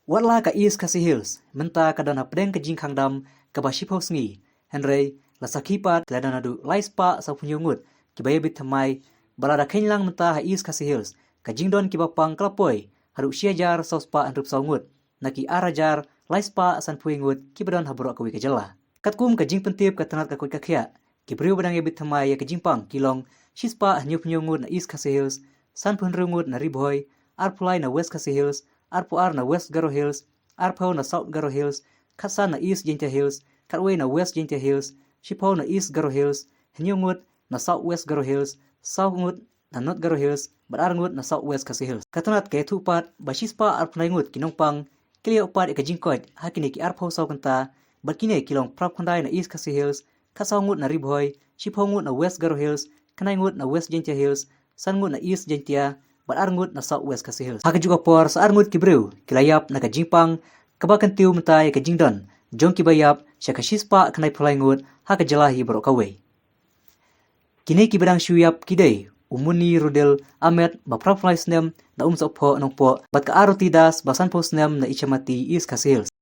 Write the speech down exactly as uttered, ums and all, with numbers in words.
Wat la ka East Khasi Hills mynta ka don hapdeng ka jingkhang dam kaba shiphew sngi, hynrei la sakhi pat ki la don haduh lai spah sawphew hynñiew ngut kiba ïabit thymmai, ba la da kheiñ lang mynta ha East Khasi Hills ka jingdon kiba pang ka la poi haduh shi hajar saw spah hynriew phew saw ngut na ki ar hajar lai spah sanphew wei ngut kiba don ha baroh kawei ka jylla. Katkum ka jingpyntip ka tnat ka koit ka khiah, ki briew ba dang ïabit thymmai ïa ka jingpang ki long shi spah hynñiew phew hynñiew ngut na East Khasi Hills, sanphew hynriew ngut na Ri Bhoi, arphew lai na West Khasi Hills, arphew ar na West Garo Hills, arphew na South Garo Hills, khatsan na East Jaintia Hills, khatwei na West Jaintia Hills, shiphew na East Garo Hills, hynñiew ngut na South West Garo Hills, saw ngut na North Garo Hills bad ar ngut na South West Khasi Hills. Ka tnat ka ïathuh pat ba shi spah arphew khyndai ngut ki nongpang ki la ïoh pat ïa ka jingkoit ha kine ki arphew saw kynta, bad kine ki long phra phew khyndai na East Khasi Hills, khatsaw ngut na Ri Bhoi, shiphew ngut na West Garo Hills, khyndai ngut na West Jaintia Hills, san ngut na East Jaintia bad ar ngut na South West Khasi Hills. Ha kajuh ka por, sa ar ngut ki briew ki la ïap na ka jingpang kaba kyntiew mynta ïa ka jingdon jong kiba ïap sha ka shi spah khyndai phew lai ngut ha ka jylla hi baroh kawei. Kine kiba dang shu ïap ki dei u Muni Rodil Ahmed ba phra phew lai snem na Umsohphoh Nongpoh bad ka Aroti Das ba sanphew snem na Ichamati, East Khasi Hills.